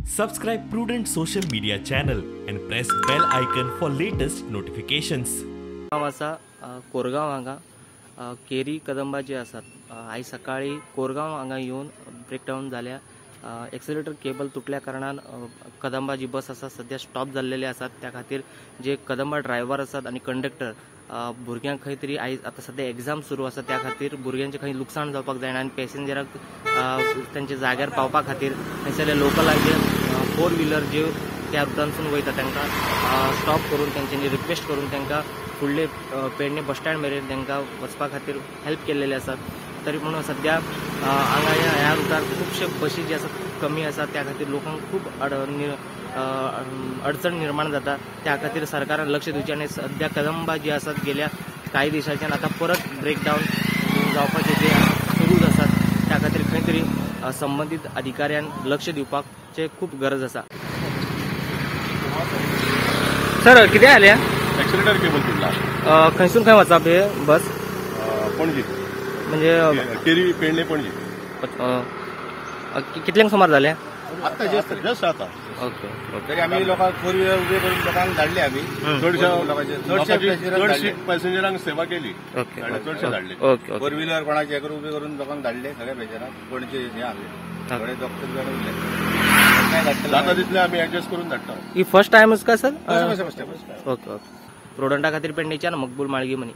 Subscribe Prudent Social Media channel and press bell icon for latest notifications. हांव आसा कोरगांव हांगा केरी कदंबा जी आसात आयज सकाळी कोरगांव हांगा येवन ब्रेकडावन जाल्या. एक्सिलेटर केबल तुटल्या कारणान कदंबा जी बस आसा सद्या स्टॉप जाल्लेले आसात. त्या खातीर जे कदंबा ड्रायव्हर आसात आनी कंडक्टर भुरग्यांक खंय तरी आयज आतां सद्या एग्जाम सुरू आसा त्या खातीर भुरग्यांचें खंय लुकसाण जावपाक जायना आनी पॅसेंजराक तांच्या जाग्यार पावपा खातीर थंयसरले लोकलाचे फोर व्हिलर जे त्या रुटांसून वयता तांकां स्टॉप करून तेंच्यांनी रिक्वेस्ट करून तांकां फुडले पेडणे बस स्टँड मेरेन तांकां वचपा खातीर हेल्प केल्लेले आसात. तरी म्हणून सद्या हांगा ह्या रुटार खुबशे बशी जे आसात खूब कमी आसात त्या खातीर लोकांक खूब अडचण निर्माण जाता. त्या खातीर सरकारान लक्ष दिवचें आनी सद्या कदंबा जी आसात गेल्या कांय दिसांच्यान आतां परत ब्रेकडावन जावपाचे जे सुरूच आसात त्या खातीर खंय तरी संबंदीत अधिकाऱ्यान लक्ष दिवपाचें खूब गरज आसा. सर कितें जालें? एक्सिलेटर केबल तुटला. खंयसून खंय वचप हे बस? पणजी. म्हणजे केरी पेडणे पणजी. कितल्यांक सुमार जालें? आतां जस्ट आतां. ओके. तरी आमी लोकांक फोर व्हिलर उबे करून लोकांक धाडले आमी. चडशे पॅसेंजरांक सेवा केली. ओके. चडशे धाडले. ओके. फोर व्हिलर कोणाचे हें उबे करून लोकांक धाडले सगळ्या पॅसेंजरांक. पणजे हे आसले थोडे डॉक्टर जाण उरले. जाता तितले आमी एडजस्ट करून धाडटा. ही फर्स्ट टायमच काय सर? फर्स्ट. ओके. प्रुडंटा खातीर पेडणेच्यान मकबूल माळगी मनी.